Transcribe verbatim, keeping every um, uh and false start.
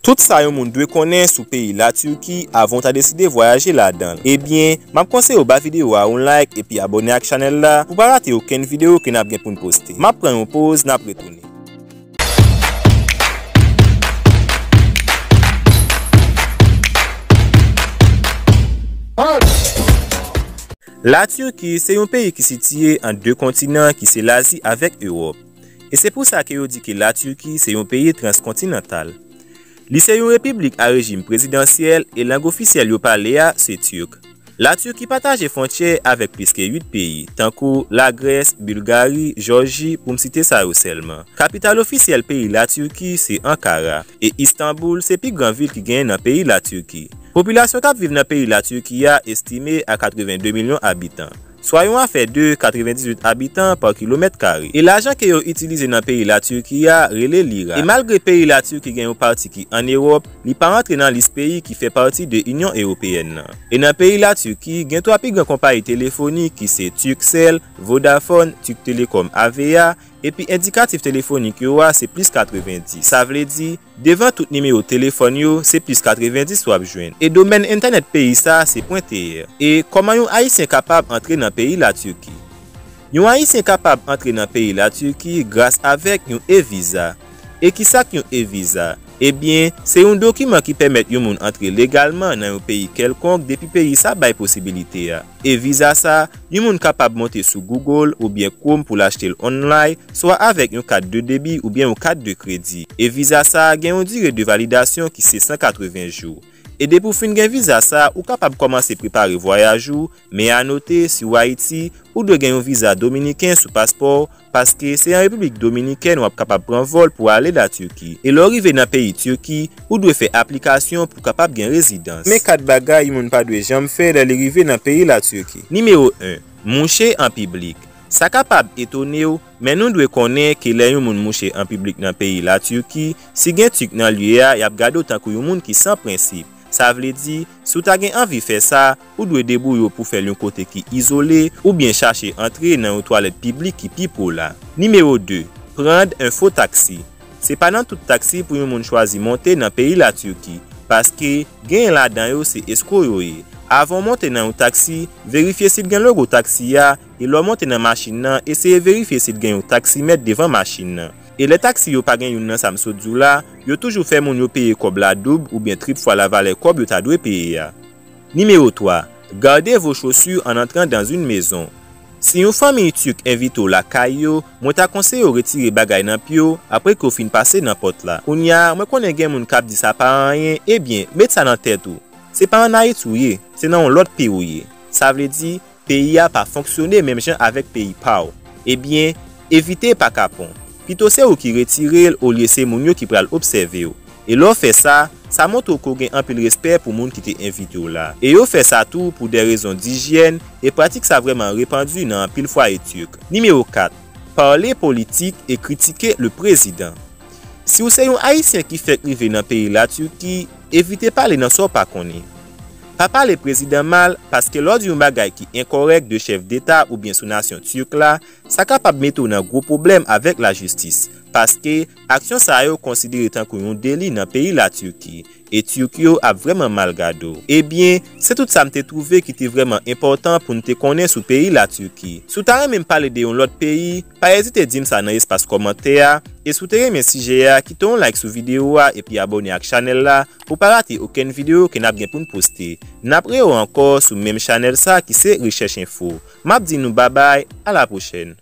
Tout sa yon moun dwe konnen sou peyi Latirki avan w ta deside vwayaje ladan l. Ebyen, m ap konseye w ba videyo a yon like epi abòne ak chanèl la pou w pa rate okenn videyo ke n ap gen pou n poste. M ap pran yon poz, n ap retounen. Latirki se yon peyi ki sitiye ant de kontinan ki se Lazi avèk Ewòp. E se pou sa ke yo di ke Latirki se yon peyi transkontinantal. Li se yon repiblik a rejim prezidansyèl e lang ofisyèl yo pale a se tirk. Latirki pataje fwontyè avèk plis ke uit peyi, tankou Lagrès, Bilgari, Jòji, pou m site sa yo sèlman. Kapital ofisyèl peyi Latirki se Ankara, e Istanbul se pi gran vil ki genyen nan peyi Latirki. Popilasyon k ap viv nan peyi Latirki a estime a katreven de milyon abitan, swa yon afè de katrevendizuit abitan pa kilomèt kare. E lajan ke yo itilize nan peyi Latirki a rele lira. E malgre peyi Latirki gen yon pati ki ann Ewòp, li pa rantre nan lis peyi ki fè pati de Inyon Ewopeyèn nan. E nan peyi Latirki, gen twa pi gran konpayi telefoni ki se Turkcell, Vodafone, Türk Telekom A V A, epi endikatif telefonik yo a se plis katrevendis. Sa vle di, devan tout nimewo telefòn yo, se plis katrevendis w ap jwenn. E domèn entènèt peyi sa a se pwen T R. E kòman yon Ayisyen kapab antre nan peyi Latirki? Yon Ayisyen kapab antre nan peyi Latirki gras avèk yon e-viza. E kisa k yon e-viza? Ebyen, se yon dokiman ki pèmèt yon moun antre legalman nan yon peyi kèlkonk depi peyi sa bay posibilite a. E-viza sa, yon moun kapab monte sou Google oubyen Chrome pou l achte l online, swa avèk yon kat de debi oubyen yon kat de kredi. E-viza sa a gen yon dire de validasyon ki se san katreven jou. E depi w fin gen viza sa, ou kapab kòmanse prepare vwayaj ou, men anote, si w Ayiti, ou dwe gen yon viza dominiken sou paspò w, paske se an Repiblik Dominikèn w ap kapab pran vòl pou ale Latirki. E lè w rive nan peyi Tirki, ou dwe fè aplikasyon pou w kapab gen rezidans. Men kat bagay yon moun pa dwe janm fè lè li rive nan peyi Latirki. Nimewo en, mouche an piblik. Sa kapab etone w, men nou dwe konnen ke lè yon moun mouche an piblik nan peyi Latirki, si gen Tirk nan lye a, y ap gade w tankou yon moun ki san prensip. Sa vle di, si w ta gen anvi fè sa, ou dwe debouye w pou fè l yon kote ki izole oubyen chache antre nan yon twalèt piblik ki pi po la. Nimewo de, prendre un faux taxi. Se pa nan tout taksi pou yon moun chwazi monte nan peyi Latirki, paske genyen ladan yo se eskwo yo ye. Avan w monte nan yon taksi, verifye si l gen logo taksi a, e lè w monte nan machin nan, eseye verifye si l gen yon taksimèt devan machin nan. E lè taksi yo pa gen youn nan sa m sot di w la, yo toujou fè moun yo peye kòb la doub oubyen trip fwa lavalè kòb yo ta dwe peye a. Nimewo twa, garder vos chaussures en entrant dans une maison. Si yon fanmiy Tirk envite w lakay yo, mwen ta konseye w retire bagay nan pye w apre ke w fin pase nan pòt la. Kounye a, mwen konnen gen moun k ap di sa pa anyen, ebyen, met sa nan tèt ou. Se pa ann Ayiti w ye, se nan yon lòt peyi w ye. Sa vle di, peyi a pa fonksyone menm jan avèk peyi pa w. Ebyen, evite pa kapon. Pito se ou ki retire l olye se moun yo ki pral obsève w. E lè w fè sa, sa montre w ke w gen anpil respè pou moun ki te envite w la. E yo fè sa tou pou de rezon dijyèn, e pratik sa vrèman repandi nan anpil fwaye Tirk. Nimewo kat, parler politique et critiquer le président. Si w se yon Ayisyen ki fèk rive nan peyi Latirki, evite pale nan sa w pa konnen. Pa pale prezidan mal, paske lè w di yon bagay ki enkòrèk de chèf deta oubyen sou nasyon Tirk la, sa kapab mete w nan gwo pwoblèm avèk lajistis, paske aksyon sa yo konsidere tankou yon deli nan peyi Latirki, e Tirk yo ap vrèman mal gade w. Ebyen, se tout sa m te twouve ki te vrèman enpòtan pou n te konnen sou peyi Latirki. Si w ta renmen m pale de yon lòt peyi, pa ezite di m sa nan espas kòmantè a, e si w te renmen sijè a, kite yon like sou videyo a epi abòne ak chanèl la pou w pa rate okenn videyo ke n ap gen pou n poste. N ap rewè ankò sou menm chanèl sa ki se Rechèch Enfo. M ap di nou babay, a la pwochèn.